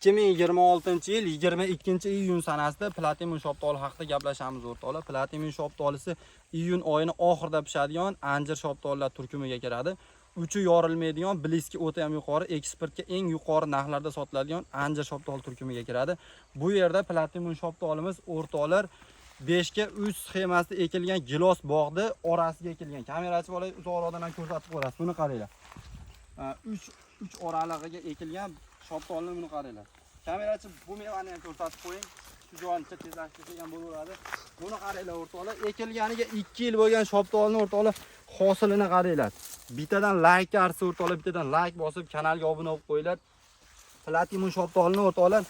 2026-yil 22-iyun sanasida Platimun shoptoli haqida gaplashamiz, o'rtoqlar. Platimun shoptolisi iyun oyini oxirida pishadigan anjir shoptollar turkumiga kiradi. Uchi yorilmaydigan, блески o'ta ham yuqori, eksportga eng yuqori narxlarda sotiladigan anjir shoptoli turkumiga kiradi. Bu yerda Platimun shoptolimiz, o'rtoqlar, 5 ga 3 sxemasida ekilgan gilos bog'ni orasiga ekilgan. Kamerachi bola, uzoqroqdan ham ko'rsatib qo'yasiz. Buni qaranglar. 3 3 oralig'iga ekilgan shoptolni, buni qaranglar. Kamerachi, bu mevani ham ko'rsatib qo'ying. Shu joyni tezlashtirsak ham bo'laveradi. Buni qaranglar, o'rtoqlar. Ekilganiga 2 yil bo'lgan shoptolni, o'rtoqlar, hosilini qaranglar. Bittadan layk arsa, o'rtoqlar, bittadan layk bosib, kanalga obuna bo'lib qo'yinglar. Platimun shoptolini, o'rtoqlar,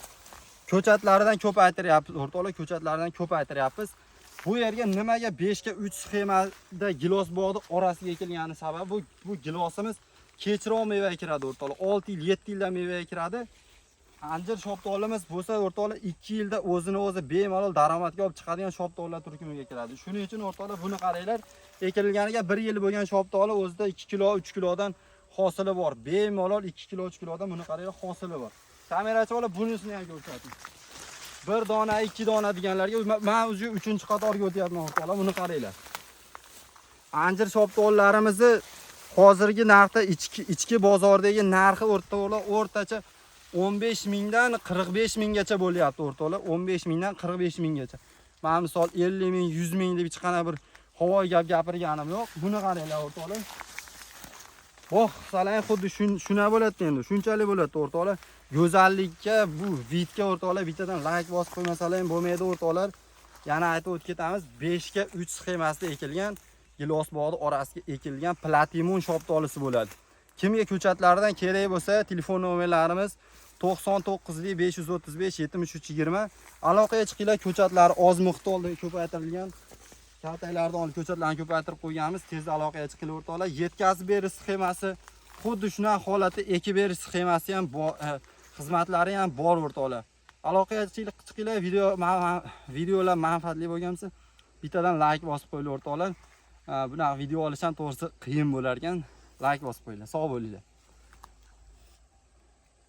ko'chatlaridan ko'paytiryapmiz, o'rtoqlar, ko'chatlaridan ko'paytiryapmiz. Bu yerga nimaga 5 ga 3 sxemada gilos bog'ni orasiga ekilgani sababi bu gilosimiz kechroq mevaga kiradi, o'rtoqlar. 6 yil, 7 yilda mevaga kiradi. Anjir shoptolimiz bo'lsa, o'rtoqlar, 2 yilda o'zini o'zi bemalol daromadga olib chiqadigan shoptollar turkumiga kiradi. Shuning uchun, o'rtoqlar, buni qaranglar. Ekilganiga 1 yil bo'lgan shoptoli o'zida 2 kilo, 3 kilodan hosili bor. Bemalol 2 kilo, 3 kilodan, buni qaranglar, hosili bor. Kamerachi bola, bunisini ham ko'rsating. Bir dona, ikki dona deganlarga man o'zi 3-qatorga o'tyapman, o'rtoqlar, buni qaranglar. Anjir shoptollarimizni hozirgi narxda ichki bozordagi narxi, o'rtoqlar, o'rtacha 15 mingdan 45 minggacha bo'lyapti, o'rtoqlar. 15 mingdan 45 minggacha. Man misol 50 ming, 100 ming deb hech qanaqa bir havoyi gap gapirganim yo'q. Buni qaranglar, o'rtoqlar. Oh, salang xuddi shuna bo'ladi endi. Shunchalik bo'ladi, o'rtoqlar. Go'zallikka, bu вид ga, o'rtoqlar, bittadan layk bosib qo'ymasalar ham bo'lmaydi, o'rtoqlar. Yana aytib o'tib ketamiz, 5 ga 3 sxemasida ekilgan, gilos bog'i orasiga ekilgan Platimun shoptolisi bo'ladi. Kimga ko'chatlaridan kerak bo'lsa, telefon nomerlarimiz 99 535 73 20, aloqaga chiqinglar. Ko'chatlar oz miqdorda ko'paytirilgan. Kaltaklardan olib ko'chatlarni ko'paytirib qo'yganmiz. Tez aloqaga chiqinglar, o'rtoqlar. Yetkazib berish sxemasi, xuddi shunaqa holatda ekib berish sxemasi ham bor, xizmatlari ham bor, o'rtoqlar. Aloqaga chiqinglar, videolar manfaatli bo'lgan bo'lsa, bittadan layk bosib qo'yinglar, o'rtoqlar. Bunaqa video olish ham to'g'risi qiyin bo'lar ekan. Layk bosib qo'yinglar. Sog' bo'linglar.